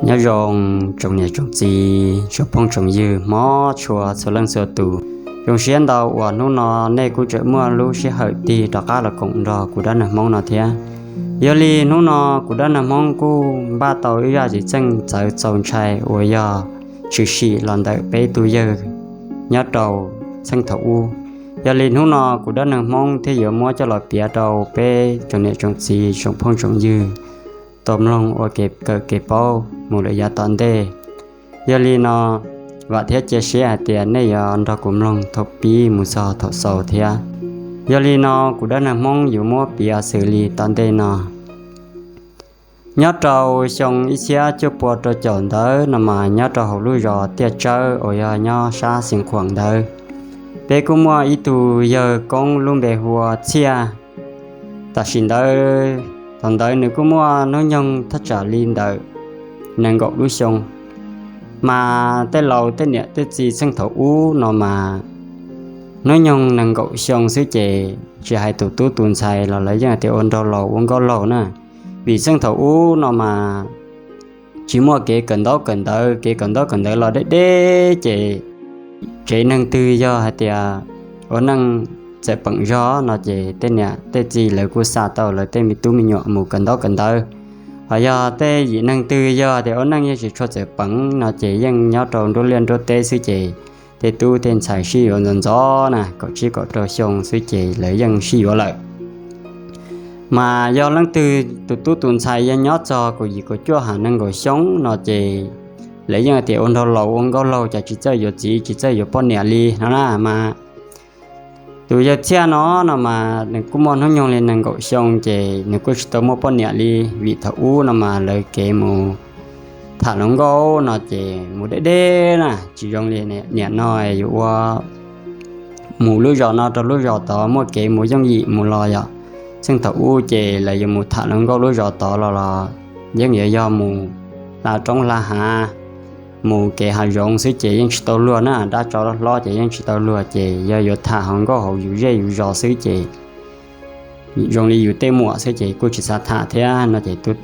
Nyob zoo tsoom niam tsoom txiv, tsoom phooj tsoom ywg, hmov tshua txhua leej txhua tus. Zoo siab ntau uas hnub no nej kuj tseem muaj lub sij hawm tig rov qab los koom nrog kuv dab neeg Hmoob no thiab. Yog li hnub no kuv dab neeg Hmoob kuj npaj tau ib zaj tsis txheej txawv txaus ntshai uas yog tshwm sim los ntawm peb tus yawg nyob rau txheej thaum ub. Yog li hnub no kuv dab neeg Hmoob thiaj yuav muab coj los piav rau peb tsoom niam tsoom txiv, tsoom phooj tsoom ywg tau mloog ua kev kawm kev paub mus lawm yav tom ntej. Yog li no, vam thiab cia siab hais tias nej yuav nrog kuv mloog thaum pib mus txog thaum xaus thiab. Yog li no, kuv dab neeg Hmoob yuav muab piav xws li tom ntej no. Nyob rau xyoo ib txhiab cuaj pua rau caum ntawd no mas nyob rau hauv lub zos Tiaj Tsawb uas yog nyob sab Xeev Khuam ntawd, peb kuj muaj ib tug yawg koob lub npe hu ua Txhiaj. Tam sim ntawd, thaum ntawd nws kuj muaj hnub nyoog thaj tsam li ntawm nees nkaum lub xyoo. Mas tej laus tej niam tej txiv txheej thaum ub no mas hnub nyoog nees nkaum xyoo xwb ces tsis hais tus tub tus ntxhais los lawv yeej tias ua nraug laus ua nkauj laug na. Vim txheej thaum ub no mas tsis muaj kev kawm ntaub kawm ntawv, kev kawm ntaub kawm ntawv los deb deb ces tsev neeg twg yog hais tias ua neej txawm peem zog no ces tej niam tej txiv lawv kuj xa tau lawv tej me tub me nyuam mus kawm ntaub kawm ntawv. Ho yog tej yim neeg twg yog tias ua neej yeej tsis tshua txawm peem no ces yeej nyob rau nruab liaj nruab teb xwb ces tej tub tej ntxhais sib yuav ntxov ntxov na, kaum tsib kaum rau xyoo xwb ces lawv yeej sib yuav lawm. Mas yog leej twg tus tub tus ntxhais yog nyob txog kaum yim kaum cuaj ha nees nkaum xyoo no ces lawv yeej tias ua nraug laus ua nkauj laug, cas tsis txawj yuav txiv tsis txawj yuav poj niam li no na. Mas tus yawg Txhiaj no, no mas nws kuj muaj hnub nyoog li nees nkaum xyoo ces nws kuj tsis tau muaj poj niam li, vim thaum ub no mas lawv kev mus tham hluas nkauj no ces mus deb deb na, tsis zoo li niam no yuav ua mus lub zos no rau lub zos tod muaj kev mus yooj yim mus los yom. Txheej thaum ub ces lawv yuav mus tham hluas nkauj lub zos tod los los yeej yuav yog mus hla roob hla hav, mus kev hav zoov xwb ces yeej tsis tau luag na, dab tsov hlob ces yeej tsis tau luag ces yog yuav tham hluas nkauj hauv yus zej yus zos xwb ces zoo li yus tej muam xwb ces kuj tsis xav tham thiab no ces tub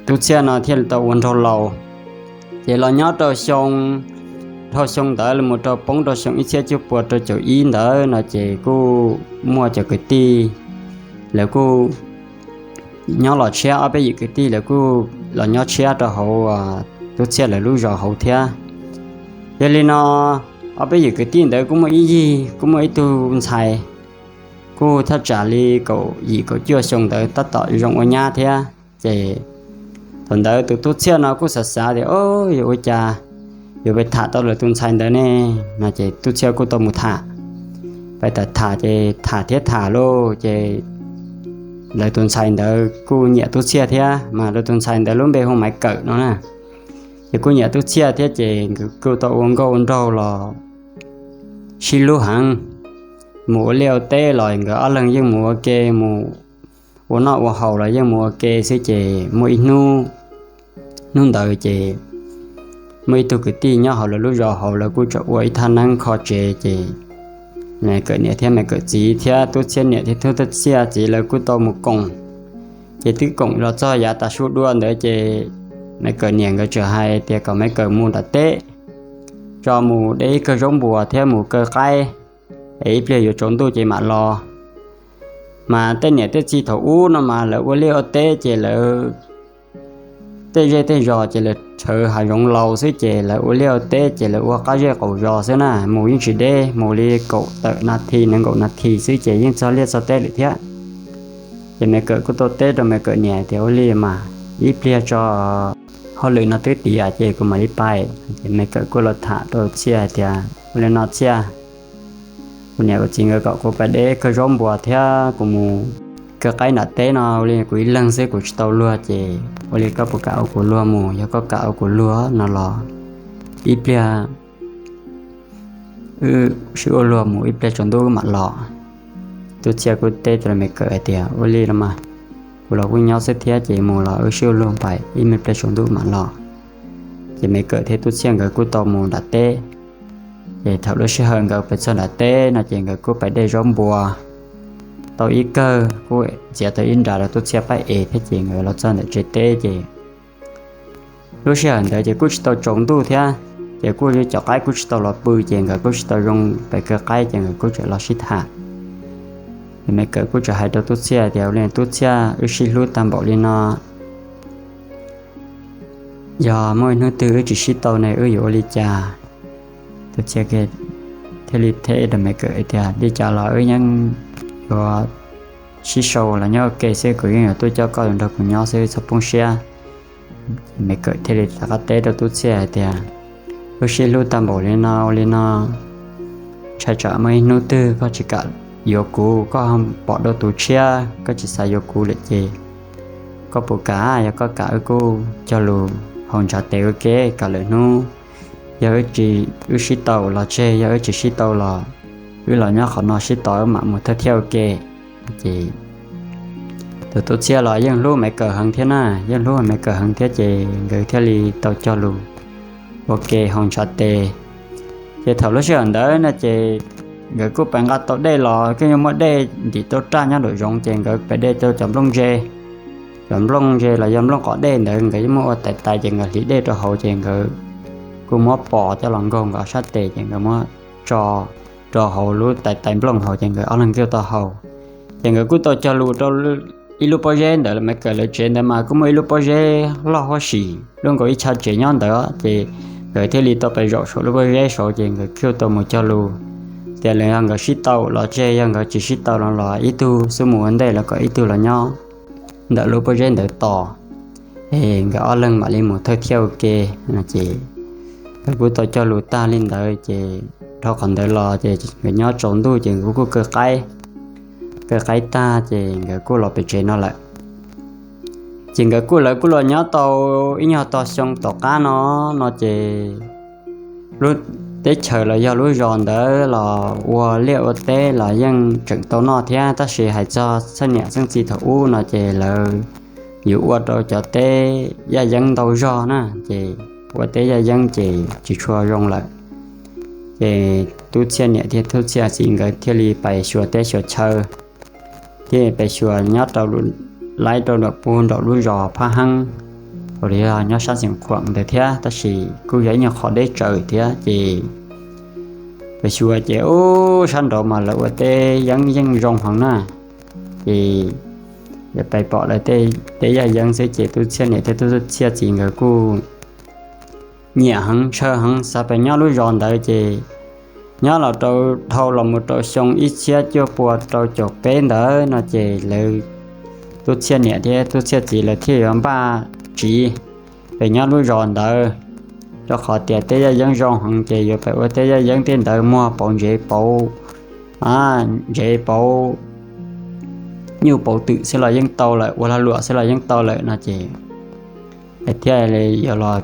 Txhiaj no thiaj li tau ua nraug laus. Ces los nyob rau xyoo, dhau xyoo ntawd los mus rau poob rau xyoo ib txhiab cuaj pua rau caum ib ntawd no ces kuj muaj cov kwv tij, lawv kuj nyob los tshiab, ob peb yim kwv tij lawv kuj los nyob tshiab rau hauv tub Txhiaj lawv lub zos hauv thiab. Yog li no, ob peb yim kwv tij ntawd kuj muaj ib yig kuj muaj ib tug ntxhais, kuj thaj tsam li kaum yim kaum cuaj xyoo ntawd tab tom zoo ua nyab thiab. Ces thaum ntawd tus tub Txhiaj no kuj xav xav tias, o, yuav ua cas yuav pais tham tau lawv tus ntxhais ntawd ne, no ces tub Txhiaj kuj tau mus tham. Pais tham tham ces tham thiab tham lauj ces lawv tus ntxhais ntawd kuj nyiam tub Txhiaj thiab, mas lawv tus ntxhais ntawd lub npe hu Maiv Kawm no na. Ces kuj nyiam tub Txhiaj thiab ces nkawd kuj tau ua nkauj ua nraug los sib hlub heev. Mus ua liaj ua teb los nkawd ob leeg yeej mus ua ke, mus ua noj ua haus los yeej mus ua ke xwb ces muaj ib hnub, hnub ntawd ces muaj ib tug kwv tij nyob hauv lawv lub zos hauv lawv kuj tseem ua ib thaj neeb kho tsev ces Maiv Kawm niam thiab Maiv Kawm txiv thiab tub Txhiaj niam thiab tub Txhiaj txiv lawv kuj tau mus koom. Ces twb koom los txog yav tav su dua ntawd ces Maiv Kawm niam nkawd txawm hais tias kom Maiv Kawm mus nram teb tso, mus de ib kawm zaub npuas thiab mus kaw qaib, es ib pliag yuav tsaus ntuj ces mam los. Mas tej niam tej txiv thaum ub no mas lawv ua liaj ua teb ces lawv tej zej tej zos ces lawv rhawv hav zoov laus xwb ces lawv ua liaj ua teb ces lawv ua qab zej qaum zos xwb na, mus yeej tsis deb, mus li kaum tawm nas this nees nkaum nas this xwb ces yeej txog liaj txog teb lawm thiab. Ces Maiv Kawm kuj tau teb rau Maiv Kawm niam tias, ua li mas ib pliag tso, hauj lwm no twb tiav ces kuv mam li pais. Ces Maiv Kawm kuj los tham rau Txhiaj hais tias, ua li no Txhiaj, kuv niam kuv txiv nkawd kom kuv pais de kawm zaub npuas thiab kuv mus kaw qaib nram teb no, ua li kuv ib leeg xwb kuv tsis tau luag ces ua li koj puas kam ua kuv luag mus? Yog koj kam ua kuv luag no los ib pliag wb sib ua luag mus, ib pliag tsaus ntuj wb mam los. Tub Txhiaj kuj teb rau Maiv Kawm hais tias, ua li los mas, kuv los kuj nyob xwb thiab ces mus los wb sib ua luag pais, ib me pliag tsaus ntuj mam los. Ces Maiv Kawm thiab Tub Txhiaj nkawd kuj tau mus nram teb. Ces thaum lub sij hawm nkawd pais txog nram teb no ces nkawd kuj pais de zaub npuas tau ib kawm, kuj txiav tau ib nra rau Tub Txhiaj pab ev thiab ces nkawd los txog ntawm tsev teb ces Lub sij hawm ntawd ces kuj tsis tau tsaus ntuj thiab, ces kuj cov qaib kuj tsis tau los pw, ces nkawd kuj tsis tau zoo pes kawg qaib, ces nkawd kuj tseem los sib tham. Ces Me Kawm kuj tseem hais rau Tub Txhiaj tias, Ua li Tub Txhiaj, wb sib hlub tag npaum li no, yog muaj ib hnub twg wb tsis sib tau ne wb yuav ua li cas? Tub Txhiaj thiaj li teb rau Me Kawm tias, Li cas los wb yeej yuav sib sau los nyob ua ke xwb, kuv yeej yuav tuaj coj koj los nrog kuv nyob xwb, txhob poob siab. Me Kawm thiaj li rov qab teb rau Tub Txhiaj hais tias, Wb sib hlub tag npaum li no, ua li no, ntshai tsam muaj ib hnub twg koj tsis kam yuav kuv, koj pom dua tus tshiab, koj tsis xav yuav kuv lawm ces koj puas kam? Yog koj kam wb kuj cog lus haus ntshav tes ua ke, kam lawm hnub yog wb tsis, wb sib tau los tseg, yog wb tsis sib tau los wb los nyob qhov no sib tau, wb mam mus thawj thiab ua ke. Ces tus Tub Txhiaj los yeej hlub Me Kawm heev thiab na, yeej hlub Me Kawm heev thiab, ces nkawd thiaj li tau cog lus ua ke haus ntshav tes. Ces thaum lub sij hawm ntawd no ces nkawd kuj pais nqa tau dej los, kuj yeej muaj dej ntim tau raj nyob nraum zoov, ces nkawd pais de tau cov nplooj ntse, cov nplooj ntse los yog nplooj qos dej ntawd nkawd yeej muab ua tais tais, ces nkawd hliv dej rau hauv, ces nkawd kuj muab pos coj los nkaug nkawd ob sab tes, ces nkawd muab tso rau hauv lub tais tais nplooj hauv, ces nkawd ob leeg kuj tau haus. Ces nkawd kuj tau cog lus rau ib lub pob zeb ntawd, Me Kawm lawv tsev ntawd mas kuj muaj ib lub pob zeb loj huab si, lub nkaus ib chav tsev nyob ntawd, ces nkawd thiaj li tau pais zaum saum lub pob zeb saud, ces nkawd kuj tau mus cog lus tias los yog nkawd sib tau los tseg, yog nkawd tsis sib tau no los ib tug xub mus ua ntej los kom ib tug los nyob ntawm lub pob zeb ntawd tos, es nkawd ob leeg mam li mus thawj thiab ua ke. Ces nkawd kuj tau cog lus tag li ntawd, ces dhau qhov ntawd los ces nkawd nyob tsaus ntuj, ces nkawd kuj kaw qaib, kaw qaib tag ces nkawd kuj los pem tsev no lawm. Ces nkawd kuj, lawv kuj los nyob tau ib nyuag tog xyoo tom qab no, no ces lub teb chaws los yog lub zos ntawd los ua liaj ua teb los yeej tseem tau noj thiab, tab sis hais txog Txhiaj niam Txhiaj txiv thaum ub no ces lawv yuav ua rau cov teb yaj yeeb ntau zog na, ces ua teb yaj yeeb ces tsis tshua zoo lawm. Ces Tub Txhiaj niam thiab Tub Txhiaj txiv nkawd thiaj li pais xyuas teb xyuas chaw, thiaj pais xyuas nyob rau, laib rau nram puag nraum lub zos Phab Heeb, uas yog nyob sab Xeev Khuam ntawd thiab, tab sis kuj yog ib nyuag qhov deb tsawv thiab. Ces pais xyuas ces ub, sab nraud mas lawv ua teb yeeb yeej zoo heev na, ces pais pom lawv tej teb yaj yeeb xwb ces Tub Txhiaj niam thiab Tub Txhiaj txiv nkawd kuj nyiam heev, ntshaw heev, xav pais nyob lub zos ntawd. Ces nyob los rau, dhau los mus rau xyoo ib txhiab cuaj pua rau caum peb ntawd no ces lawv, Tub Txhiaj niam thiab Tub Txhiaj txiv lawv thiaj yuav npaj tsiv pais nyob lub zos ntawd, rau qhov tias teb yaj yeeb zoo heev ces yuav pais ua teb yaj yeeb tej ntawd muag pauv ntsev pauv, ntsev pauv nyuj pauv twm xwb los yeej tau lawm, ua lag luam xwb los yeej tau lawm no ces lawv thiaj yuav los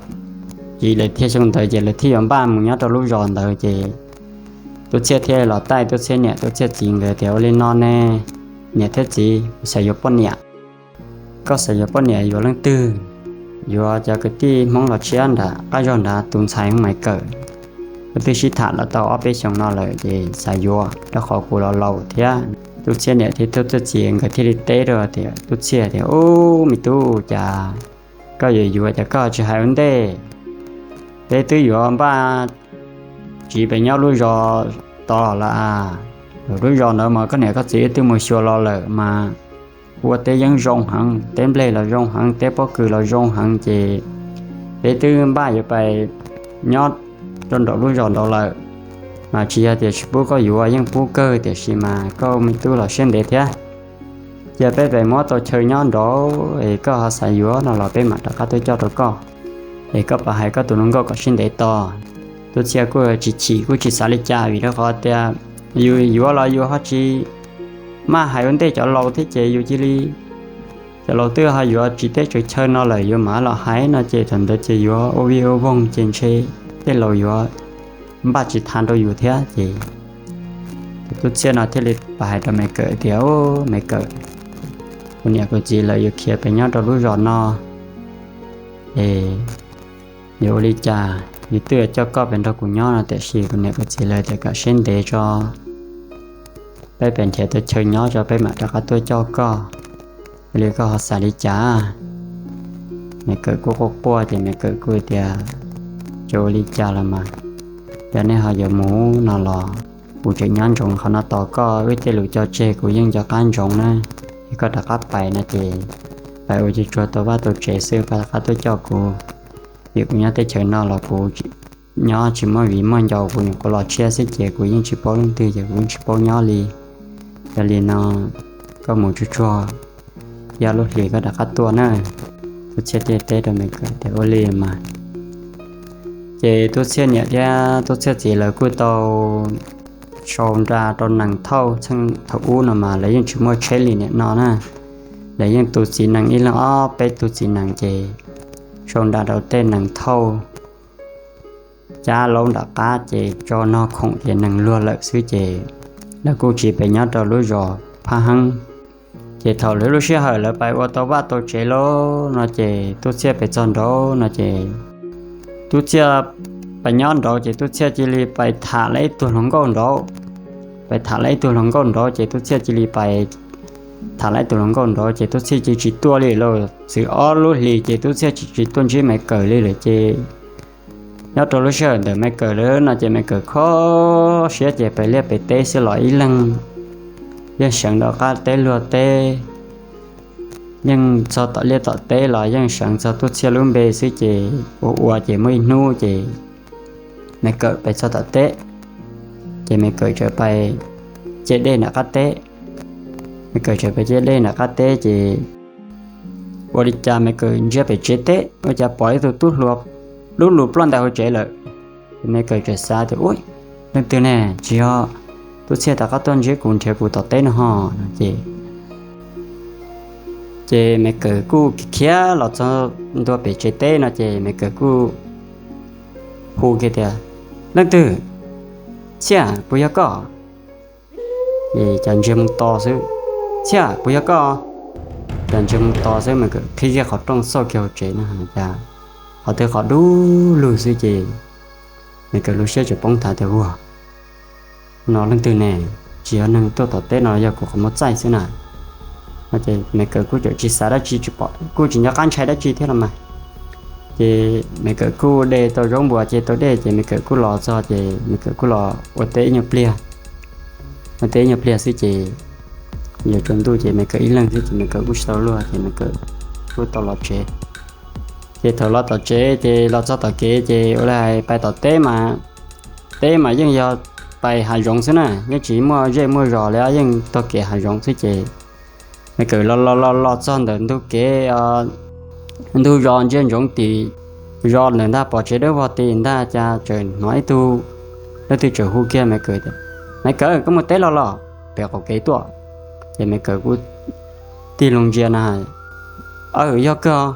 tsiv lawm thiab. Xyoo ntawd ces lawv thiaj yuav npaj mus nyob rau lub zos ntawd ces Tub Txhiaj thiaj los taij Tub Txhiaj niam Tub Txhiaj txiv nkawd tias, Ua li no ne, niam thiab txiv, kuv xav yuav poj niam. Koj xav yuav poj niam yuav leej twg? Yuav cov kwv tij Hmoob los tshiab nram qab zog nrad, tus ntxhais Hmoob Maiv Kawm, wb twb sib tham los tau ob peb xyoos no lawm ces xav yuav, rau qhov kuv los laus thiab. Tub Txhiaj niam thiab Tub Txhiaj txiv nkawd thiaj li teb rau tias, Tub Txhiaj tias, Ub, me tub, cas koj yuav yuav, cas koj tsis hais ua ntej? Peb twb yuav npaj tsiv pes nyob lub zos tod lawm. Lub zos ntawd mas koj niam koj txiv twb mus xyuas los lawm mas ua teb yeeb zoo heev, teb nplej los zoo heev, teb pob kws los zoo heev, ces peb twb npaj yuav pais nyob rau nraum lub zos ntawd lawm. Mas tsis yog tias tsis pub koj yuav, yeej pub kawg, tiam sis mas koj me tub los siab ntev thiab. Cia peb pais muab tau chaw nyob nraud es koj ho xav yuav no los peb mam rov qab tuaj coj rau koj. Es koj pab hais koj tus hluas nkauj kom siab ntev tos. Tub Txhiaj kuj tsis chim kuj tsis xav li cas, vim rau qhov tias yus yuav los yus ho tsis maj hais ua ntej cov laus thiab ces yus cia li, cov laus twb ho yuav tsiv teb tsaws chaw no lawm, yuav mam los hais no ces thaum ntawd ces yuav ua vij ua voog ces ntshe tej laus yuav npaj tsis tau rau yus thiab. Ces tus Tub Txhiaj no thiaj li pab hais rau Me Kawm tias, Ub, Me Kawm, kuv niam kuv txiv lawv yuav khiav pes nyob rau lub zos no es yuav ua li cas, yus twb yuav coj koj pes nrog kuv nyob no, tiam sis kuv niam kuv txiv lawv tias kom siab ntev tso, peb pes nrhiav tau chaw nyob tso peb mam rov qab tuaj coj koj. Ua li koj ho xav li cas? Me Kawm kuj quaj quaj ces Me Kawm kuj tias, Tsis ua li cas los mas, yog nej ho yuav mus no los kuv tseem nyob ntsoov qhov no tos koj, wb tej lus cog tseg kuv yeej nco qab ntsoov na. Es koj rov qab pais no ces pais ua tsuag tsuag tau vaj tau tsev xwb pab rov qab tuaj coj kuv, vim kuv nyob teb chaws no los kuv nyob tsis muaj viv muaj ncaus, kuv nyuam qhuav los tshiab xwb ces kuv yeej tsis paub leej twg ces kuv yeej tsis paub nyob li. Yog li no koj mus tsuag tsuag, ib ob lub hlis koj rov qab tuaj na. Tub Txhiaj thiaj teb rau Me Kawm tias, Ua li mas. Ces Tub Txhiaj niam thiab Tub Txhiaj txiv lawv kuj tau sau nra rau nees thauj. Txheej thaum ub no mas lawv yeej tsis muaj tsheb li niam no na, lawv yeej tu txiv nees ib leeg ob peb tug txiv nees ces sau nra rau tej nees thauj cab laub nram qab ces tso nog khoom ces nees luag lawm xwb ces lawv kuj tsis pes nyob rau lub zos Phab Heeb. Ces thaum lawv lub sij hawm lawv pais ua tau vaj tau tsev lawm no ces Tub Txhiaj pes txog nraud no ces Tub Txhiaj pes nyob nraud ces Tub Txhiaj cia li pais tham lawv ib tug hluas nkauj nraud. Pais tham lawv ib tug hluas nkauj nraud ces Tub Txhiaj cia li pais tham lawv ib tug hluas nkauj nraud ces Tub Txhiaj cia tsis tuaj li lawm. Txwm ob lub hlis ces Tub Txhiaj tsis tsis tuaj ntsib Me Kawm li lawm ces nyob rau lub sij hawm ntawm Me Kawm lawm no ces Me Kawm kho siab ces pes liaj pes teb xwb los ib leeg yeej seev rau qab teb luag teb, yeej txog tom liaj tom teb los yeej seev txog Tub Txhiaj lub npe xwb ces ua ua ces muaj ib hnub ces Me Kawm pais txog tom teb, ces Me Kawm txawm pais ce dej nram qab teb. Me Kawm txawm pais ce dej nram qab teb ces ua li cas Me Kawm ntsia pem tsev teb ua cas pom ib tug tub hluas dub lug ploj ntais hauv tsev lawm. Ces Me Kawm txawm xav tias, Ub, leej twg ne? Tsis yog Tub Txhiaj rov qab tuaj ntsib kuv nrhiav kuv tom teb no ho? Ces, ces Me Kawm kuj khiav los txog ntua pem tsev teb no ces Me Kawm kuj hu kiag tias, Leej twg? Txhiaj, puas yog koj? Ces cas ntsiag mus to xwb, Txhiaj, puas yog koj? Cas ntsiag mus to xwb, Me Kawm qhib kiag qhov rooj xauj kiag hauv tsev no cas qhov twg qhov dub lug xwb ces Me Kawm lub siab tseem poob nthav tias, Ua, no leej twg ne? Tsis yog neeg tuaj tom teb no, yog kuv qhov muag txaij xwb na. No ces Me Kawm kuj tsis xav dab tsi, kuj tsis nco qab ntshai dab tsi thiab los mas. Ces Me Kawm kuj de tau zaub npua, ces tau dej ces Me Kawm kuj los txog ces Me Kawm kuj los ua teb ib nyuag pliag. Ua teb ib nyuag pliag xwb ces yuav tsaus ntuj ces Me Kawm ib leeg xwb ces Me Kawm kuj tsis tau luag ces Me Kawm kuj tau los tsev. Ces thaum los tom tsev ces los txog tom kev ces ua li hais pais tom teb mas, teb mas yeej yog pais hav zoov xwb na, yeej tsis muaj zej muaj zos li, yeej taug kev hav zoov xwb ces Me Kawm los los los los txog ntawm ntug kev, ntug zos ntsia ntsoov tim zos ntawm ntag, pom tsev dawb vog tim ntag cas txawm hnov ib tug leej twg txawm hu kiag Me Kawm tias, Me Kawm, koj mus teb los los? Pem qaum kev tuaj. Ces Me Kawm kuj tig loo ntsia na, Aw, yog kawg.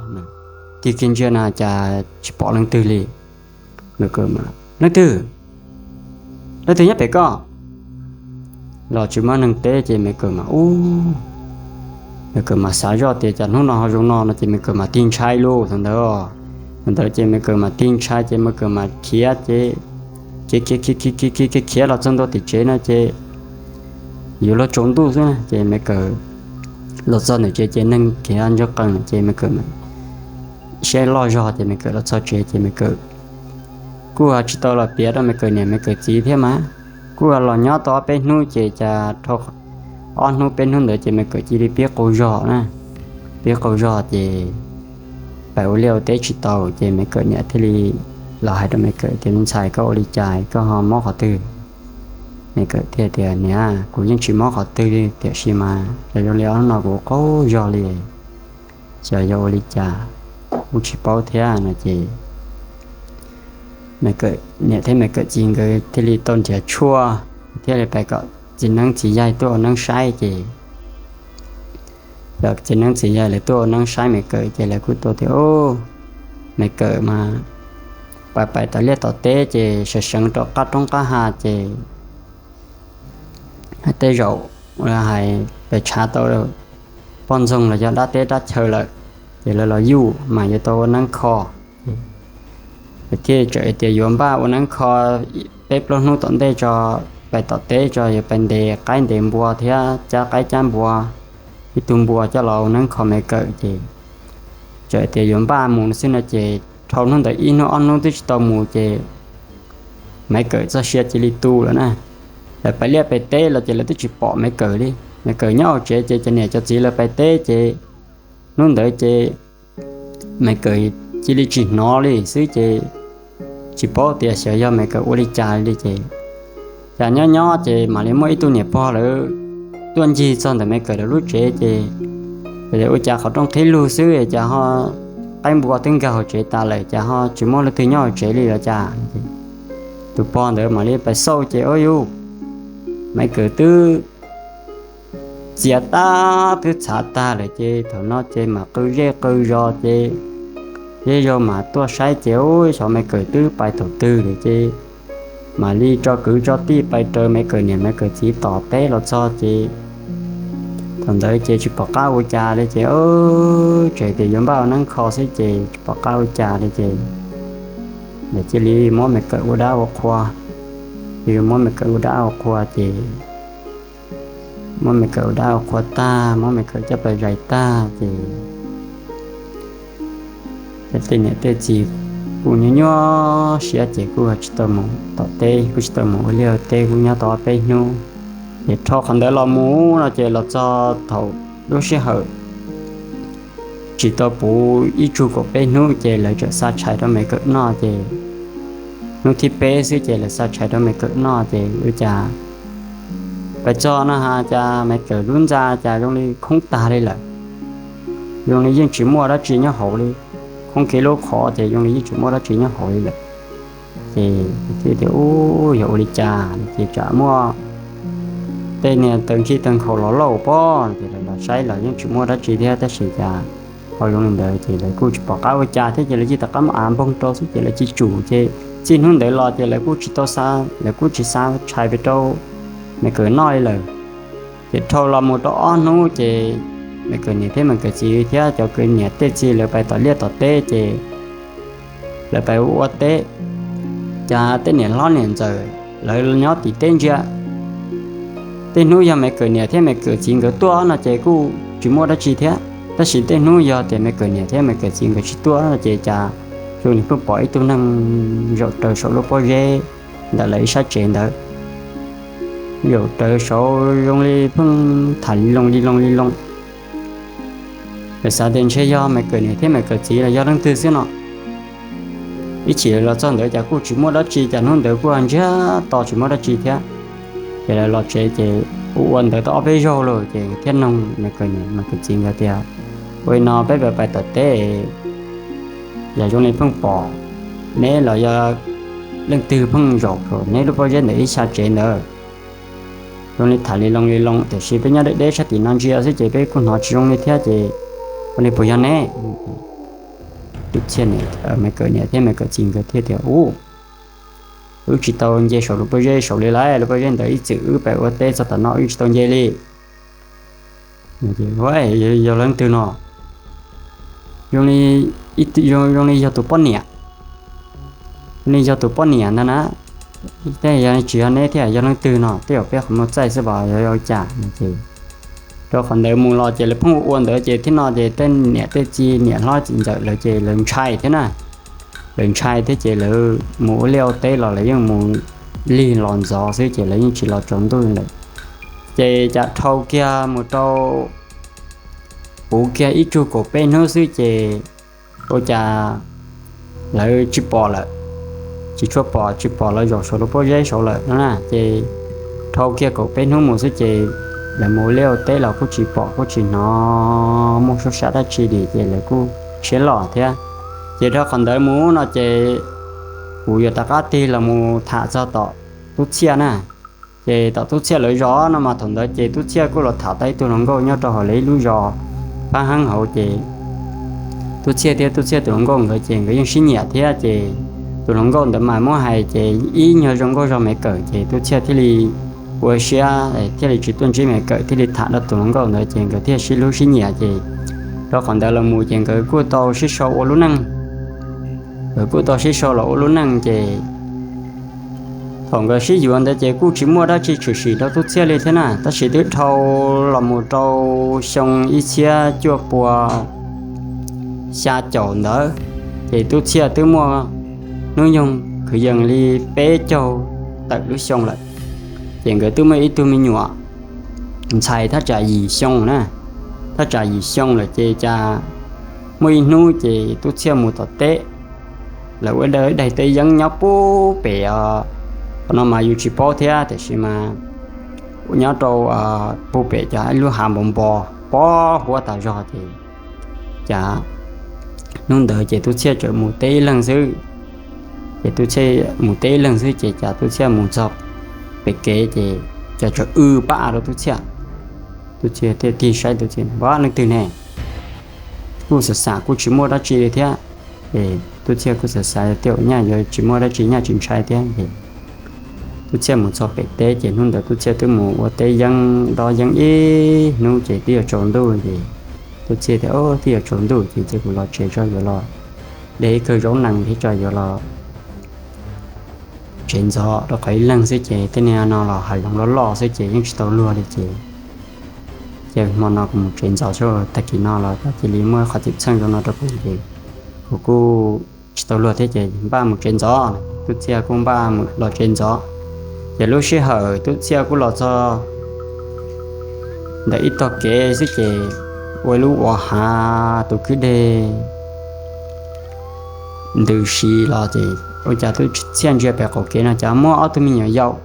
Tig kiag ntsia na cas tsis pom leej twg li. Leej twg? Leej twg nyob pem koj? Los tsis muaj neeg teb ces Me Kawm mas ub, Me Kawm mas xav zoj tias cas hnub no ho zoo no no ces Me Kawm mas tig ntshai lug thaum ntawd. Thaum ntawd ces Me Kawm mas tig ntshai ces Me Kawm mas khiav ces khiav khiav khiav khiav khiav khiav los txog ntua tim tsev no ces yuav luag tsaus ntuj xwb ces Me Kawm los txog ntawm tsev ces neeg khiav ntsoog qees ces Me Kawm siab loj zog ces Me Kawm los txog tsev ces Me Kawm kuj tsis tau los piav rau Me Kawm niam Me Kawm txiv thiab mas. Kuj los nyob tau ob peb hnub ces cas dhau ob hnub peb hnub ntawd ces Me Kawm cia li pib qaug zog na. Pib qaug zog ces pais ua liaj ua teb tsis tau ces Me Kawm niam thiaj li los hais rau Me Kawm tias, Me ntxhais, koj ua li cas, koj ho mob qhov twg? Me Kawm thiaj tias, Niam, kuv yeej tsis mob qhov twg li tiam sis mas zoo li ob hnub no kuv qaug zog li, xyov yog ua li cas, kuj tsis paub thiab no ces Me Kawm niam thiab Me Kawm txiv nkawd thiaj li tau nrhiav tshuaj thiaj li pais kom txiv neeb txiv yaig tuaj ua neeb saib ces txiv neeb txiv yaig lawv tuaj ua neeb saib Me Kawm ces lawv kuj tau tias, Me Kawm mas pais pais tom liaj tom teb ces seev seev rau qab roob qab hav ces tej zaum hais pes tshav tau poj ntxoog los yog dab teb dab chaw lawm ces lawv los yuj mas yuav tau ua neeb kho. Thiaj txawm tias yuav npaj ua neeb kho peb plaub hnub tom ntej tso, pais tom teb tso yuav pais ntes qaib ntes npua thiab cab qaib cab npua ib tug npua coj los ua neeb kho Me Kawm ces txawm tias yuav npaj mus xwb no ces dhau hnub ntawd ib hnub ob hnub twb tsis tau mus ces Maiv Kawm txoj sia cia li tu lawm na. Lawv pais liaj pais teb los ces lawv twb tsis pom Maiv Kawm li. Maiv Kawm nyob hauv tsev ces cov niam cov txiv lawv pais teb ces hnub ntawd ces Maiv Kawm cia li tsis hnov li xwb ces tsis paub tias xyov yog Maiv Kawm ua li cas li ces, cas nyob nyob ces mam li muaj ib tug niam pog lawv tuaj ncig txog ntawm Maiv Kawm lawv lub tsev ces, ua cas qhov rooj qhib lug xwb cas ho qaib npua twb nkag hauv tsev tas lawm cas ho tsis muaj leej twg nyob hauv tsev li los cas. Tus pog ntawd mam li pais xauj ces ua yuj, Maiv Kawm twb txias tag twb txhav tag lawm ces thaum no ces mam qw zej qw zos ces zej zos mam tuaj saib ces ua xyov Maiv Kawm twb pais thaum twg lawm ces mam li tso kwv tso tij pais raws Maiv Kawm niam Maiv Kawm txiv tom teb los txog ces thaum ntawd ces tsis pom qab ua cas li ces tseem tias yuav npaj ua neeb kho xwb ces tsis pom qab ua cas li ces lawv cia li muab Maiv Kawm ua dab ua qhua. Cia li muab Maiv Kawm ua dab ua qhua ces muab Maiv Kawm ua dab ua qhua tag, muab Maiv Kawm coj pais zais tag ces tej niam tej txiv kuj nyuaj nyuaj siab ces kuj tsis tau mus tom teb, kuj tsis tau mus ua liaj ua teb, kuj nyob tau ob peb hnub. Ces dhau qhov ntawd los mus no ces los txog thaum lub sij hawm tsis tau puv ib tsug kaum peb hnub ces lawv txawm xa tshais rau Maiv Kawm noj ces hnub thib peb xwb ces lawv xa tshais rau Maiv Kawm noj ces ua cas pais txog no has cas Maiv Kawm lub ntxa cas zoo li khoob tag li lawm, zoo li yeej tsis muaj dab tsi nyob hauv li, khoob kiag lub qhov ces zoo li yeej tsis muaj dab tsi nyob hauv li lawm. Ces thiaj tias ub, yog ua li cas ces tsam muaj tej niag taw nkig taw nkhaus los lauj pob ces lawv los saib los yeej tsis muaj dab tsi thiab tab sis cas ho zoo li ntawd ces lawv kuj tsis pom qab ua cas thiab ces lawv cia li rov qab muab av npoog rau xwb ces lawv cia li tsum ces txij hnub ntawd los ces lawv kuj tsis tau xa, lawv kuj tsis xa tshais pem rau Maiv Kawm noj li lawm. Ces dhau los mus rau ob hnub ces Maiv Kawm niam thiab Maiv Kawm txiv thiab cov kwv niam tej txiv lawv pais tom liaj tom teb ces lawv pais ua teb, cas tej niam hlob niam ntxawm lawv nyob tim teb ntsia. Tej hnub yog Maiv Kawm niam thiab Maiv Kawm txiv nkawd tuaj no ces kuj tsis muaj dab tsi thiab, tab sis tej hnub yog tias Maiv Kawm niam thiab Maiv Kawm txiv nkawd tsis tuaj no ces cas zoo li pheej pom ib tug neeg zaum raws saum lub pob zeb ntawm lawv ib sab tsev ntawd, zaum raws saud zoo li pheej tham li loo li loo li loo. Lawv xav tias ntshe yog Maiv Kawm niam thiab Maiv Kawm txiv los yog leej twg xwb no. Ib chim los txog ntawd cas kuj tsis muaj dab tsi, cas hnub ntawd kuj ntsiag to tsis muaj dab tsi thiab. Ces lawv los tsev ces ua ua ntawd tau ob peb zaug lawm ces thiaj noog Maiv Kawm niam Maiv Kawm txiv nkawd tias, ua li no peb pais tom teb, yog zoo li pheej pom neb los yog leej twg pheej zaum neb lub pob zeb ntawm ib xya tsev ntawd, zoo li tham li loo li loo tiam sis peb nyob deb deb sab tim no ntsia xwb ces peb kuj hnov tsis zoo li thiab ces ua li puas yog neb? Tub Txhiaj, Maiv Kawm niam thiab Maiv Kawm txiv nkawd thiaj tias, u, wb tsis tau nce saum lub pob zeb saud li lawm, lub pob zeb ntawd ib txwm wb pais ua teb txog tom no wb tsis tau nce li. Yog leej twg no? Zoo li yog tus poj niam, zoo li yog tus poj niam ntag na. Tej yog tsis yog neb thiab yog leej twg no, tej zaum peb qhov muag txaij xwb as, yog ua cas no ces rau qhov ntawd mus los ces lawv pheej ua ua ntawd ces thiab no ces tej niam tej txiv niam hlob txiv ntxawm lawv ces lawv ntshai thiab na. Lawv ntshai thiab ces lawv mus ua liaj ua teb los lawv yeej mus lig los ntxov xwb ces lawv yeej tsis los tsaus ntuj lawm. Ces cas dhau kiag mus rau puv kiag ib tsug kaum peb hnub xwb ces ua cas lawv tsis pom lawm, tsis tshua pom, tsis pom lawv zaum saum lub pob zeb saud lawm no na. Ces dhau kiag kaum peb hnub mus xwb ces lawv mus ua liaj ua teb los kuj tsis pom kuj tsis hnov muaj suab sab dab tsi li ces lawv kuj siab loj thiab. Ces dhau qhov ntawd mus no ces kuv yuav rov qab tig los mus tham txog tom Tub Txhiaj na. Ces tom Tub Txhiaj lawv zos no mas thaum ntawd ces Tub Txhiaj kuj los tham tau ib tug hluas nkauj nyob rau hauv lawv ib lub zos Pab Heeb hauv ces Tub Txhiaj thiab Tub Txhiaj tus hluas nkauj nkawd ces nkawd yeej sib nyiam thiab ces tus hluas nkauj ntawd mas muab hais ces ib nyuag zoo nkauj zog Maiv Kawm ces Tub Txhiaj thiaj li ua siab thiaj li tsis tuaj ntsib Maiv Kawm thiaj li tham rau tus hluas nkauj ntawd ces nkawd thiaj sib hlub sib nyiam ces rau qhov ntawd los mus ces nkawd kuj tau sib sau ua lub neej. Nkawd kuj tau sib sau los ua lub neej ces thaum nkawd sib yuav ntawd ces kuj tsis muaj dab tsi tshwm sim rau Tub Txhiaj li thiab na, tab sis twb dhau los mus rau xyoo ib txhiab cuaj pua xya caum ntawd, ces Tub Txhiaj twb muaj hnub nyoog kwv yees li peb caug tawm lub xyoo lawm. Ces nkawd twb muaj ib tug me nyuam ntxhais thaj tsam yim xyoo na, thaj tsam yim xyoo lawm ces cas muaj ib hnub ces Tub Txhiaj mus tom teb, lawv ua daig teb yeeb nyob puag pem, qhov no mas yus tsis paub thiab tiam sis mas nyob rau puag pem cov lub hav npoo npo pob huab tas zog ces cas hnub ntawd ces Tub Txhiaj tseem mus teb ib leeg xwb. Ces Tub Txhiaj mus teb ib leeg xwb ces cas Tub Txhiaj mus txog pem kev ces cas tseem w pab av rau Tub Txhiaj. Tub Txhiaj thiaj tig saib Tub Txhiaj, Ab, leej twg ne? Kuj xav xav kuj tsis muaj dab tsi li thiab. Ces Tub Txhiaj kuj xav xav tias nyaj yuav tsis muaj dab tsi, nyaj tsis ntshai thiab ces Tub Txhiaj mus txog pem teb ces hnub ntawd Tub Txhiaj twb mus ua teb yeeb dob yeeb ib hnub ces twb yuav tsaus ntuj ces Tub Txhiaj tias, Twb yuav tsaus ntuj ces cia kuv los tsev tso, yuav los de ib kawm zaub nees thiab tso yuav los tsev ntxov, rau qhov ib leeg xwb ces tej niag no los hav zoov loj loj xwb ces yeej tsis tau luag li ces ces hmo no kuv mus tsev ntxov, tag kis no los cia li muaj qhov txim txheej zoo no rau kuv ces kuv kuj tsis tau luag thiab ces npaj mus tsev ntxov. Tub Txhiaj kuj npaj mus los tsev ntxov. Ces lub sij hawm Tub Txhiaj kuj los txog ntawm ib tog kev xwb ces ua lub uas hav tus kwj deg ntws si los ces ua cas Tub Txhiaj ntsia pem qaum kev no cas muaj ob tug me nyuam yaus,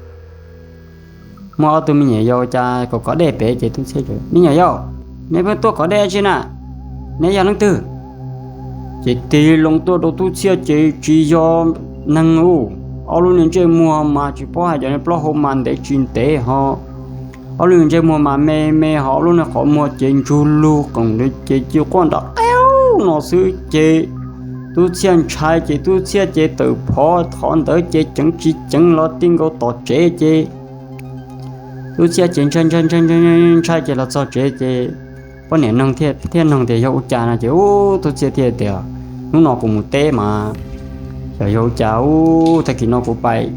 muaj ob tug me nyuam yaus cas kov kov dej pem ces Tub Txhiaj, Me nyuam yaus, neb pheej tuaj kov dej dab tsi na? Neb yog leej twg? Ces tig loo tuaj rau Tub Txhiaj ces tsis yog neeg ub, ob lub niag ntsej muag mas tsis paub hais cov niag plaub hau mas ntev tsis ntev ho, ob lub niag ntsej muag mas me me ho ob lub niag qhov muag ces ntsug lug qees li ces ci quaj nrov qeeb no xwb ces Tub Txhiaj ntshai ces Tub Txhiaj ces tawm phov qhov ntawd ces ceev tsis ceev los ti nkaus tom tsev ces Tub Txhiaj ces ntshai ntshai ntshai ntshai ces los txog tsev ces poj niam noog thiaj noog tias yog ua cas no ces ub Tub Txhiaj thiaj tias, Hnub no kuv mus teb mas xyov yog ua cas ub tag kis no kuv pais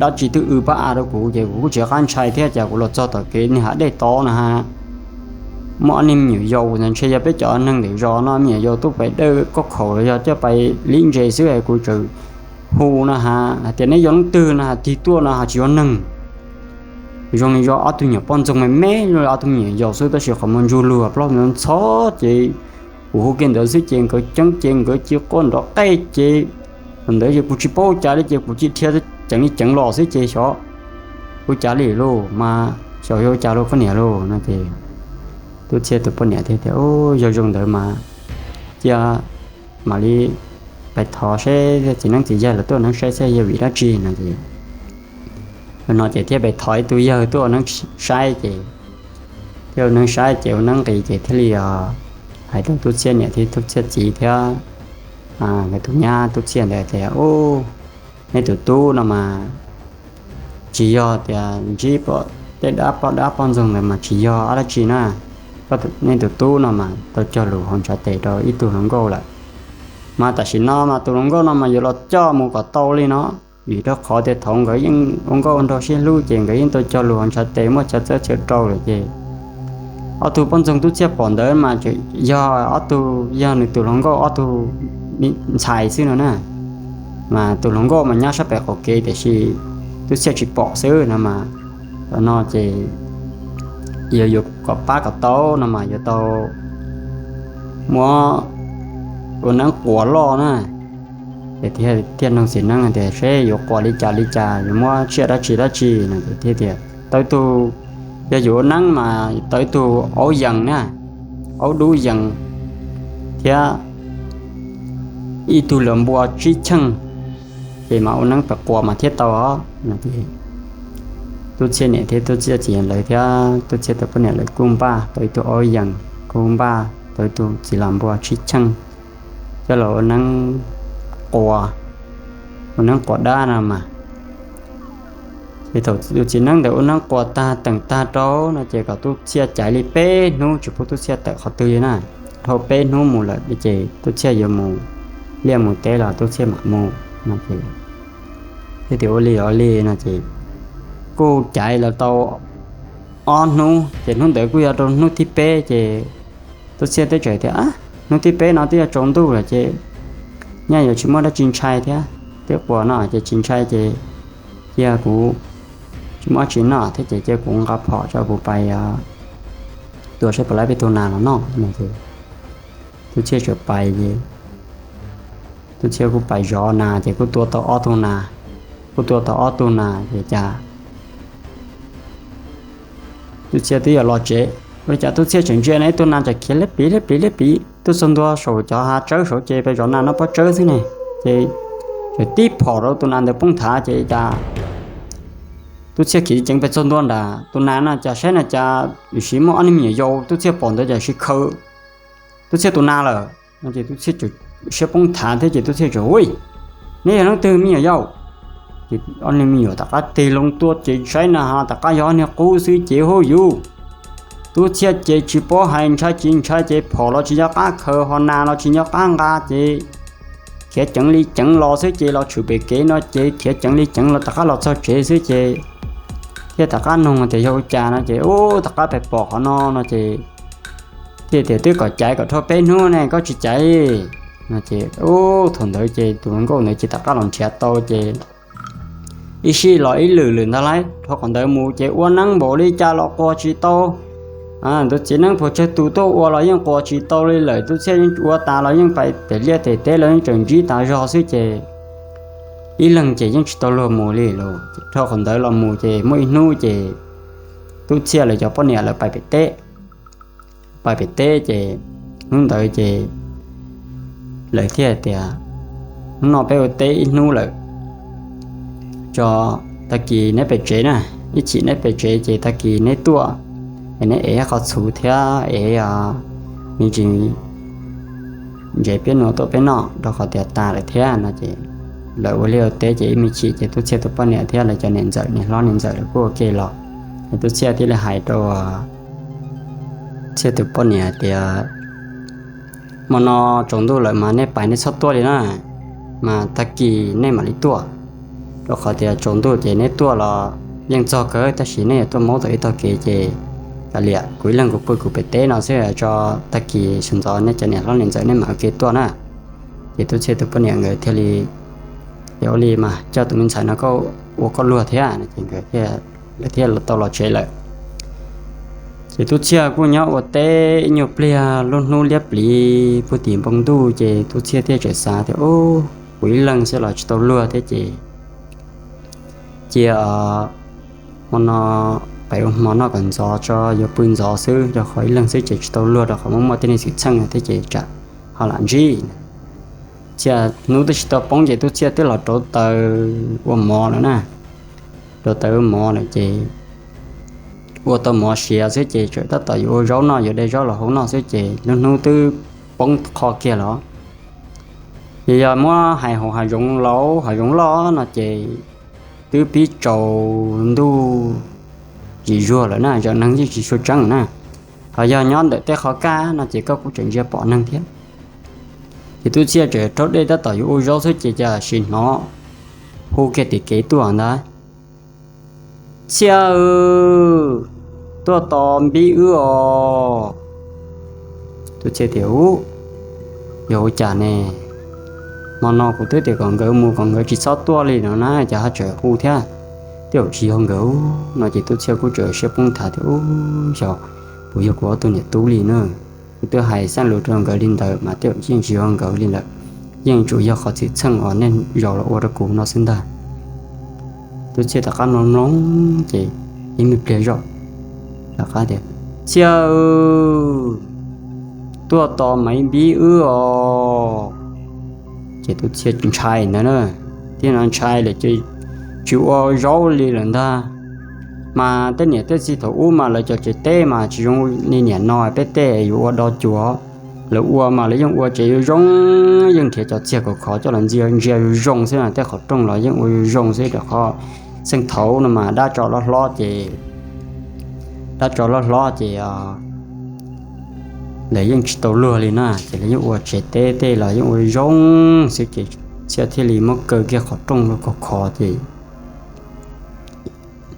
dab tsi twb w pab av rau kuv ces kuv kuj tsis qab ntshai thiab ces kuv los txog tom kev niag hav dej tod no ha, muaj ob niag me nyuam yaus, ntshe yog peb cov neeg ntawm zos no me nyuam yaus tuaj pais dawj koj khaum los yog coj pais lib ntses xwb es kuv tseem hu no ha, hais tias neb yog leej twg no ha, tig tuaj no ha, tsis yog neeg. Zoo li yog ob tug nyuam poj ntxoog me me, zoo li ob tug me nyuam yaus xwb tab sis qhov muag ntsug lug plaub ntxhov ces kuv hu kiag ntawd xwb ces nkawd ceeb ces nkawd ci quaj nrov qeeb ces thaum ntawd ces kuv tsis paub ua cas li ces kuv cia dhia ceev li ceev los xwb ces xyov ua cas li lauj mas xyov yog ua cas lauj koj niam lauj no ces Tub Txhiaj tus poj niam thiaj tias, Yog zoo ntawd mas cia mam li pais thov seb txiv neeb txiv yaig los tuaj ua neeb saib seb yog vim dab tsi no ces no ces thiaj pais thov ib tug yawg tuaj ua neeb saib ces thiaj ua neeb saib ces ua neeb nqis ces thiaj li hais rau Tub Txhiaj niam thiab Tub Txhiaj txiv thiab nkawd tus nyab Tub Txhiaj ntawd tias, Ub, neb tus tub no mas tsis yog tias ntsib tej dab poj dab poj ntxoog ntawd mas tsis yog ob dab tsi na. Nej tus tub no mas tau cog lus hauv ntshav tes rau ib tug hluas nkauj lawm, mas tam sim no mas tus hluas nkauj no mas yuav los coj mus kom tau li no, vim rau qhov tias thaum nkawd yeej ua nkauj nraug sib hlub ces nkawd yeej tau cog lus hauv ntshav tes muaj chaw txawb chaw rau lawm ces ob tug poj ntxoog Tub Txhiaj pom ntawd mas tseem yog ob tug, yog nws tus hluas nkauj ob tug ntxhais xwb no na. Mas tus hluas nkauj mas nyob sab pem qaum kev tiam sis Tub Txhiaj tsis pom xwb no mas, no ces yog yuav kom pab kom tau no mas yuav tau muab ua neeb quas loj na. Ces thiaj noog txiv neeb tias seb yuav quas li cas li cas, yuav muab tsiaj dab tsi dab tsi no ces thiaj tias tau ib tug, yog yuav ua neeb mas tau ib tug aub yees na, aub dub yees thiab ib tug luas npua tsib cheej, ces mas ua neeb pem quas mas thiaj tau os no ces Tub Txhiaj niam thiab Tub Txhiaj txiv lawv thiab Tub Txhiaj tus poj niam lawv kuj npaj tau ib tug aub yees, kuj npaj tau ib tug txiv luas npua tsib cheej coj los ua neeb quas, ua neeb quas dab no mas. Ces thaum tus txiv neeb ntawd ua neeb quas tag teem tag rau no ces kom Tub Txhiaj caiv li peb hnub tsis pub Tub Txhiaj tawm qhov twg li na. Dhau peb hnub mus lawm ces Tub Txhiaj yuav mus liaj mus teb los Tub Txhiaj mam mus no ces thiaj tias ua li ua li no ces kuj caiv los tau ob hnub ces hnub ntawd kuj yog rau hnub thib peb ces Tub Txhiaj teb tseem tias, Hnub thib peb no twb yuav tsaus ntuj lawm ces nyaj yuav tsis muaj dab tsi ntshai thiab. Twb quas no ces tsis ntshai ces cia kuv tsis muaj dab tsi noj thiab ces cia kuv nqa phom tso kuv pais tua saib puas laib peb tug nas los noj no ces Tub Txhiaj txawm pais ces Tub Txhiaj kuj pais zov nas ces kuj tua tau ob tug nas, kuj tua tau ob tug nas ces cas Tub Txhiaj twb yuav los tsev, ua li cas Tub Txhiaj tseem ntsia na ib tug nas tseem khiav liab pliv liab pliv liab pliv tuaj txog ntua saum cov hav tsawb saud ces pes zov nas no pob tsawb xwb ne, ces tib phom rau tus nas ntawd poob thav ces cas Tub Txhiaj khiav ceev pes txog ntua nram tus nas no cas saib no cas yuav siv muaj ob niag me nyuam yaus Tub Txhiaj pom ntawd cas siv khaws Tub Txhiaj tus nas lawm no ces Tub Txhiaj siab poob thav thiab ces Tub Txhiaj txawm ua, Neb yog leej twg me nyuam yaus? Ces ob niag me nyuam tom qab tig loo tuaj ces saib na has tom qab yog ob niag qub xwb ces hu yuv Tub Txhiaj ces tsis paub hais ntshai tsis ntshai ces phom los tsis nco qab khaws ho nas los tsis nco qab nqa ces khiav ceev li ceev los xwb ces los tshwm pem kev no ces khiav ceev li ceev los tom qab los txog tsev xwb ces thiaj tom qab nug tias yog ua cas no ces ub tom qab pem pom qhov no no ces thiaj tias twb kom caiv kom dhau peb hnub ne koj tsis caiv no ces ub thaum ntawd ces tus hluas nkauj ntawd ces tom qab los nrhiav tau ces ib sij los ib lwm lwm ntag lauj, dhau qhov ntawd mus ces ua neeb npaum li cas los quas tsis tau. Tus txiv neeb puas tsawg tus tuaj ua los yeej quas tsis tau li lawm, Tub Txhiaj yeej ua tas los yeej pais pem liaj pem teb los yeej tseem ntsib tas zog xwb ces ib leeg ces yeej tsis tau luag mus li lawm. Dhau qhov ntawd los mus ces muaj ib hnub ces Tub Txhiaj lawv cov poj niam lawv pais pem teb, pais pem teb ces hnub ntawd ces lawv thiaj tias, Hnub no peb ua teb ib hnub lawm, tso tag kis neb pem tsev na, ib chim neb pem tsev ces tag kis neb tuaj es neb ev qhov txhuv thiab ev me ntsis ntsev piab nuav tuaj peb noj rau qhov tias tas lawm thiab no ces lawv ua liaj ua teb ces ib me chim ces Tub Txhiaj tus poj niam thiab lawv cov niam ntxawm niam hlob niam ntxawm lawv kuj ua ke los, es Tub Txhiaj thiaj li hais rau Txhiaj tus poj niam tias, Hmo no tsaus ntuj lawm mas nej pais nej txhob tuaj li na, mas tag kis nej mam li tuaj, rau qhov tias tsaus ntuj ces neb tuaj los yeej txog kawg tab sis nej yuav tuaj maub tau ib tog kev ces kav liam kuv ib leeg kuv pw kuv pem teb no xwb tso, tag kis sawv ntxov nej cov niam hlob niam ntxawm nej mam ua ke tuaj na. Ces Tub Txhiaj tus poj niam nkawd thiaj li, Ua li mas coj tus me ntxhais no koj ua koj luag thiab no ces nkawd thiaj, lawv thiaj tau los tsev lawm. Ces Tub Txhiaj kuj nyob ua teb ib nyuag pliag lub hnub liab pliv puag tim npoo ntuj ces Tub Txhiaj thiaj txawm xav tias, Ub, kuv ib leeg xwb los tsis tau luag thiab ces cia hmo no pais ua hmo noj kom ntxov tso, yuav pw ntxov xwb rau qhov ib leeg xwb ces tsis tau luag rau qhov muaj muaj tej neeg xwm txheej thiab ces tsam ho lam ntsib. Txhiaj hnub twb tsis tau poob ces Tub Txhiaj twb los rauv taws ua mov lawm na. Rauv taws ua mov lawm ces ua tau mov siav xwb ces tseem tab tom yuav ua zaub noj, yuav de zaub los hau noj xwb ces lub hnub twb poob qho kiag los. Ces yog muab hais hauv hav zoov laus hav zoov loj no ces twb pib tsaus ntuj zim zuag lawm na, zaum neeg yeej tsis tshua tseeb na. Ho yog nyob ntawm tej qhov kaj no ces koj kuj tseem ntsia pom neeg thiab. Ces Tub Txhiaj tseem raub dej tab tom yuav ua zaub xwb ces cas sim hnov hu kiag tim kev tuaj ntag, Txhiaj, tuaj tos npib wb os. Tub Txhiaj tias, Ub, yog ua cas ne? Hmo no kuv twb tias kom nkawd mus kom nkawd tsis txhob tuaj li no na, cas ho tseem hu thiab? Tej zaum tsis yog nkawd no ces Tub Txhiaj kuj tseem siab poob nthav tias, Ub, xyov puas yog kuv ob tug niam tub li na. Kuv twb hais xeeb lus rau nkawd li ntawd mas tej zaum yeej tsis yog nkawd li lawm, yeej tsuas yog qhov xwm txheej uas nej zaum los ua rau kuv no xwb ntag. Tub Txhiaj tom qab mloog mloog ces ib me pliag zoj rov qab tias, Txhiaj, tuaj tos Maiv Npib wb os. Ces Tub Txhiaj ntshai ntawd na, thiab no ntshai lawm ces tsis ua zaub li lawm ntag. Mas tej niam tej txiv thaum ub mas lawv cov tsev teb mas tsis zoo li niam no, peb tej yuav ua do cuav. Lawv ua mas lawv yeej ua tsev zoo zoo, yeej nrhiav cov txiag khov khov coj los ntsia zoo zoo xwb na, tej qhov rooj los yeej ua zoo zoo xwb rau qhov xeej thaum no mas dab tsov loj hlob ces, dab tsov loj hlob ces lawv yeej tsis tau luag li na, ces lawv yeej ua tsev teb tej los yeej ua zoo xwb ces Txhiaj thiaj li muab kaw kiag qhov rooj khov khov ces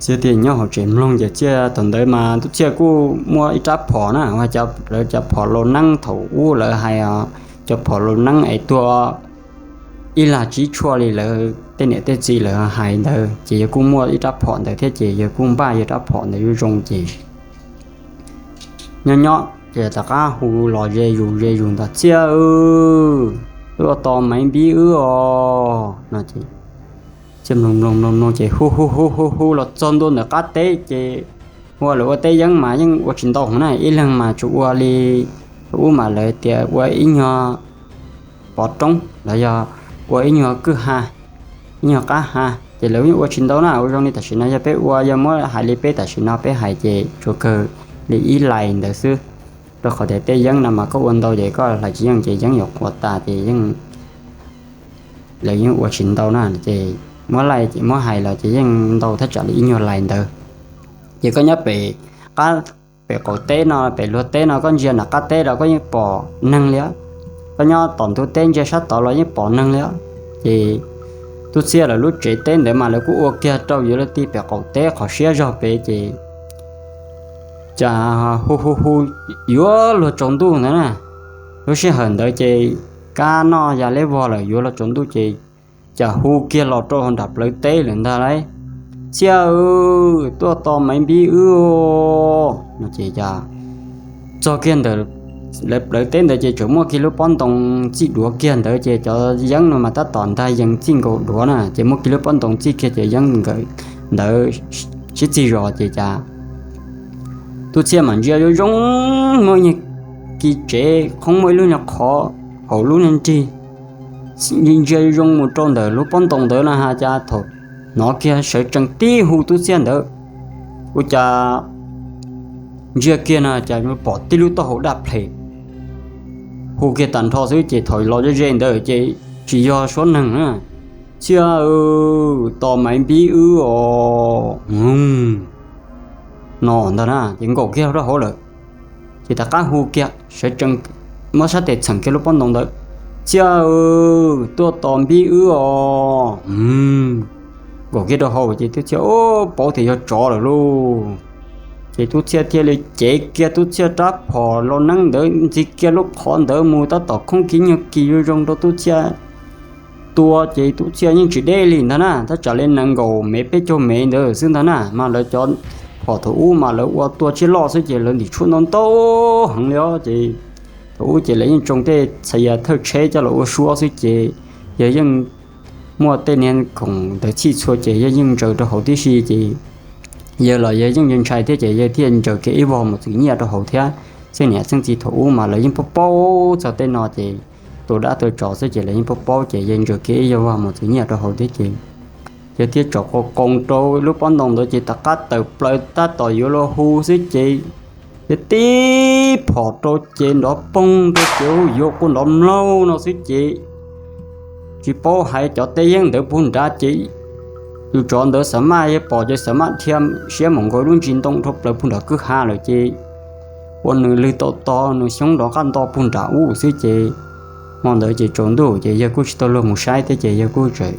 Txiaj thiaj nyob hauv tsev mloog ces Txiaj thaum ntawd mas Tub Txiaj kuj muaj ib rab phom na, lawv cov phom laus neeb thaum ub lawv hais, cov phom laus neeb es tuag ib lag tsib tshuaj li lawv tej niam tej txiv lawv hais ntawd ces yawg kuj muaj ib rab phom ntawd thiab ces yawg kuj npaj yawg rab phom ntawd zoo zoo ces nyob nyob ces rov qab hu los ze zus ze zus ntag, Txiaj, wb ua tos Maiv Npib wb os no ces Txiaj mloog mloog mloog mloog ces hu hu hu hu hu los txog ntua ntawm qab teb ces ua lawv ua teb yeeb mas yeej ua tsis ntau heev na, ib leeg mas tsuas ua li, ub mas lawv tias ua ib nyuag pov roob los yog ua ib nyuag kwj ha, ib nyuag qab ha ces lawv yeej ua tsis ntau na, ua zoo li tam sim no yog peb ua, yog muab hais li peb tam sim no peb hais ces tsuas kawg li ib lais ntawd xwb. Rau qhov tias tej yeeb no mas koj ua ntau ces koj hlais tsis yeej ces yeeb yuav qhuav tas ces yeej lawv yeej ua tsis ntau na ces muab laij ces muab hais los ces yeej ntau thaj tsam li ib nyuag lais ntawd. Ces koj nyob pem qab, pem qaum teb no, pem luag teb no koj ntsia nram qab teb los koj yeej pom neeg li, koj nyob tom ntug teb ntsia sab tod los yeej pom neeg li. Ces Tub Txiaj lawv lub tsev teb ntawd mas lawv kuj ua kiag rau yuav luag ti pem qaum teb qhov siab zog pem ces cas hu hu hu yuav luag tsaus ntuj ntawd na. Lub sij hawm ntawd ces kab noj ya leb vog lawm yuav luag tsaus ntuj ces cas hu kiag los rau nram plawv teb lawm ntag lauj, Txiaj, tuaj tos Maiv Npib wb no ces txog kiag ntawm lawv plawv teb ntawd ces tseem muaj kiag lub pob ntoo txij duav kiag ntawd ces cov yeeb no mas tab tom ntag yees txij nkaus duav na ces muaj kiag lub pob ntoo txij kiag cov yeeb ntawd sib txig zos ces cas Tub Txiaj mas ntsia zoo zoo, muaj ib nyuag kiv tsev qhoob muaj ib lub nyuag qhov hauv lub nyuag nrig, ntsia zoo mus rau ntawm lub pob ntoo ntawd no ha cas thaum hnov kiag sawv tsees tib hu Tub Txiaj ntawd, ua cas ntsia kiag no cas pom tib lub taub hau daj ples hu kiag tag nrho xwb ces thaum los ze ze ntawd ces tsis yog suab neeg na, Txiaj, tos Maiv Npib wb os no ntag na ces nkaum kiag rau hauv lawm. Ces rov qab hu kiag sawv tsees, muab sab tes txheem kiag lub pob ntoo ntawd, Txiaj, tuaj tos Npib wb os. Nkaum kiag rau hauv ces Tub Txiaj paub tias yog tsov lawm lauj. Ces Tub Txiaj thiaj li cev kiag Tub Txiaj rab phom los neeb ntawd ntxiv kiag lub qhov ntawd mus tab tom khoob kiag nyuag kis zoo zoo rau Tub Txiaj tua ces Tub Txiaj yeej tsis deb li ntag na, thaj tsam li nees nkaum mev peb caug mev ntawd xwb ntag na, mas lawv cov phom thaum ub mas lawv ua tua tsiaj loj xwb ces lawv ntim tshuaj ntau ntau heev li os ces thaum ub ces lawv yeej tsoo tej txhais yas thawj tsheb coj los ua suab xwb ces yog yeej muaj tej niag khoom ntawd txhij txhua ces yog yeej ntsaws rau hauv tib si ces yawg los yawg yeej ntshai thiab ces yawg thiaj ntsaws kiag ib vog mos txwv nyiaj rau hauv thiab. Txheej niam txheej txiv thaum ub mas lawv yeej paub paub txog tej no ces tua dab tua tsov xwb ces lawv yeej paub paub ces yawg ntsaws kiag ib vog mos txwv nyiaj rau hauv thiab ces yawg thiaj tsom qos qoos rau lub pob ntoo ntawd ces tom qab tawm plaws tab tom yuav los hu xwb ces yawg tib phom rau ces nrov poog rau ces yuav quaj nrov mlaug no xwb ces tsis paub hais cov teb yeeb ntawd puag nrad ces tus tsov ntawd xav maj, yawg pom ces xav maj dhia siab mus nkaus lub ntsis ntoo dhau plaws puag nram kwj ha lawm ces ua nws lwg tau to nws xyoob nrov qaj nto puag nram ub xwb ces hmo ntawd ces tsaus ntuj ces yawg kuj tsis tau luag mus saib thiab ces yawg kuj tseem,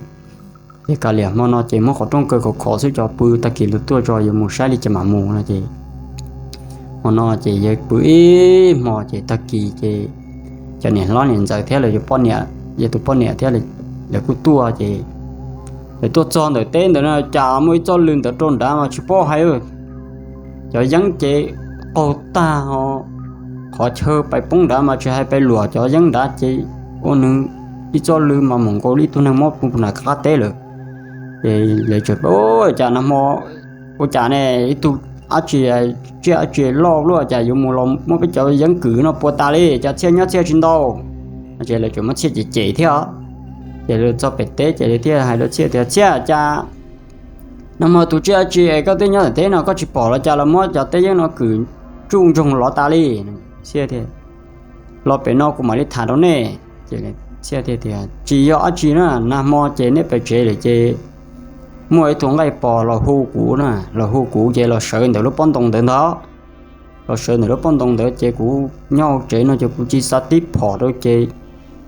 ces kav liam hmo no ces muab qhov rooj kaw khov khov xwb, cov pw tag kis luag tuaj tso yuav mus saib li cas mam mus no ces hmo no ces yawg pw ib hmo ces tag kis ces cov niam hlob niam ntxawm thiab lawv poj niam, yawg tus poj niam thiab lawv kuj tuaj ces lawv tuaj txog ntawm teb ntawd no cas muaj ib txoj lw ntawd rau nrad mas tsis paub hais, cov yeeb ces qaug tag ho qhov chaw pais poob nrad mas tsis hais pais luam cov yeeb nrad ces ua nws ib txoj lw mas mus nkaus li ib tug neeg mob puag nram qab teb lawm. Ces lawv tseem, cas nag hmo ua cas ne, ib tug dab tsi, tsiaj dab tsi loj luaj cas yuav mus los muab peb cov yeeb kwm no puas tas li, cas Txhiaj nyob Txhiaj tsis ntau. Ces lawv tseem muab Txhiaj cem cem thiab. Ces lawv txog pem teb ces lawv thiaj hais rau Txhiaj tias, Txhiaj, cas nag hmo tus tsiaj dab tsi es koj twb nyob ntawm teb no koj tsis pom los cas los muab cov teb yeeb no kwm tsuj ntsoog lov tas li? Txhiaj tias, Los pem no kuv mam li tham rau nej. Ces Txhiaj tias, Tsis yog dab tsi na, nag hmo ces nej pem tsev lawm ces muaj ib tug nqaij pos los hu kuv na, los hu kuv ces los sawv ntawm lub pob ntoo ntawd ntag. Los sawv ntawm lub pob ntoo ntawd ces kuv nyob hauv tsev no ces kuv tsis xav tib phom rau ces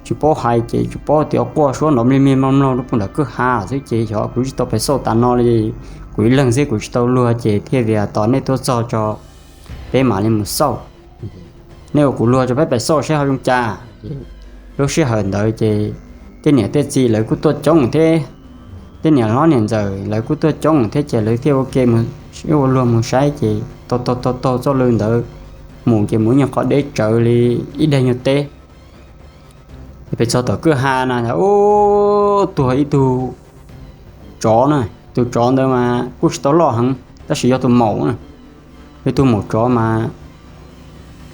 tsis paub hais ces tsis paub tias quaj suab nrov mlig mlig mloog mloog rau puag nram kwj ha xwb ces xyov kuv tsis tau pes xauj tas no li. kuv ib leeg xwb kuv tsis tau luag ces thiaj li tos nej tuaj txog tso peb mam li mus xauj. Nej ua kuv luag tso peb pais xauj saib ho zoo cas. Lub sij hawm ntawd ces tej niam tej txiv lawv kuj tuaj coob thiab, tej niam hlob niam ntxawm lawv kuj tuaj coob thiab ces lawv thiaj ua ke mus ua luag mus saib ces taug taug taug txoj lw ntawd mus ces mus ib nyuag qhov deb tsawv li ib daim nyuag teb. Peb txog tom kwj ha na, ub, tuag ib tug tsov na, tus tsov ntawd mas kuj tsis tau loj heev tab sis yog tus maum na, yog tus maum tsov mas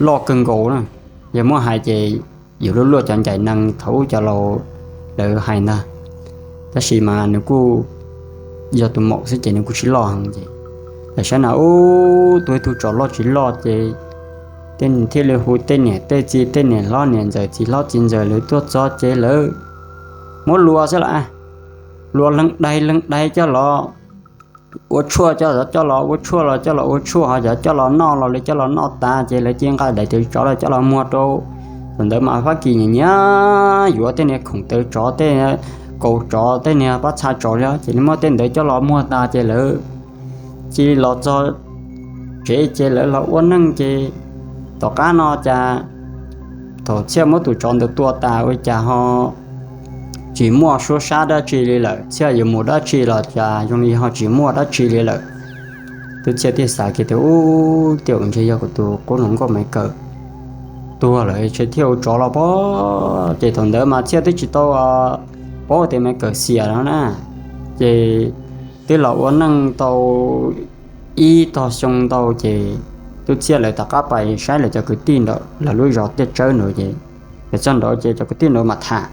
loj kawg nkaus na. Yog muab hais ces yuav luaj luaj cov ncaim nees thaum ub cov laus lawv hais ntag, tab sis mas nws kuj yog tus maum xwb ces nws kuj tsis loj heev ces lawv saib na, ub, tuag ib tug tsov loj tsis loj ces tej thiaj li hu tej niam tej txiv tej niam hlob niam ntxawm txiv hlob txiv ntxawm lawv tuaj txog ces lawv muab luas xwb las, luas leej dais leej dais coj los ua tshuaj, coj los ua tshuaj los coj los ua tshuaj, ho cov coj los noj los lawv coj los noj tas ces lawv cia nqa daim tawv tsov los coj los muag rau. Thaum ntawd mas Fab Kis nyiam nyiam yuav tej niag khoom tawv tsov tej, kaus tsov tej niag pab txha tsov li ces lawv muab tej ntawd coj los muag tas ces lawv cia li los txog tsev ces lawv los ua neej ces tom qab no cas thaum Txhiaj muab tus tsov ntawd tua tas ua cas ho tsis muaj suab sab dab tsi li lawm, Txhiaj yuav mus dab tsi los cas zoo li ho tsis muaj dab tsi li lawm. Tub Txhiaj thiaj xav kiag tias, ub, tej zaum ntshe yog kuv tus qub hluas nkauj Maiv Kawm tuag lawm tsis thiaj ua tsov los pob. Ces thaum ntawd mas Txhiaj twb tsis tau paub tias Maiv Kawm xiam no na, ces twb los ua neej tau ib tog xyoo ntau ces Tub Txhiaj lawv tom qab pais saib lawv cov kwv tij nram lawv lub zos Tiaj Tsawb nraud ces, lawv txog nraud ces cov kwv tij nraud mas tham,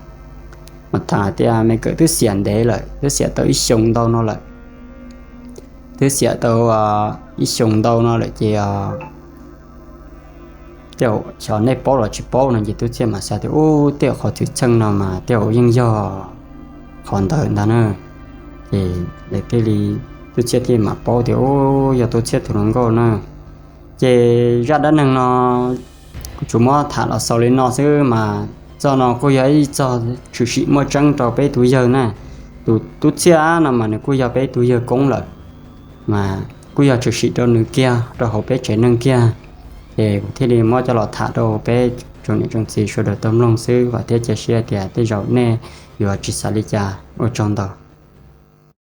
mas tham tias Maiv Kawm twb xiam ntev lawm, twb xiam tau ib xyoo ntau no lawm. Twb xiam tau ib xyoo ntau no lawm ces tej zaum xyov nej paub los tsis paub no ces Tub Txhiaj mas xav tias, ub, tej zaum qhov txwm txheej no mas tej zaum yeej yog qhov ntawd ntag na. Ces lawv thiaj li, Tub Txhiaj thiaj mam paub tias, ub, yog Tub Txhiaj tus hluas nkauj na. Ces zaj dab neeg no kuv tsuas muab tham los xaus li no xwb mas txoj no kuj yog ib txoj tshwm sim muaj tseeb rau peb tus yawg na. Tus Tub Txhiaj no mas nws kuj yog peb tus yawg koob lawm, mas kuj yog tshwm sim rau nws kiag rau hauv peb tsev neeg kiag. Ces kuv thiaj li muab coj los tham rau peb tsoom niam tsoom txiv sawv daws tau mloog xwb, vam thiab cia siab tias tej zaum nej yuav tsis xav li cas. Ua tsaug ntau.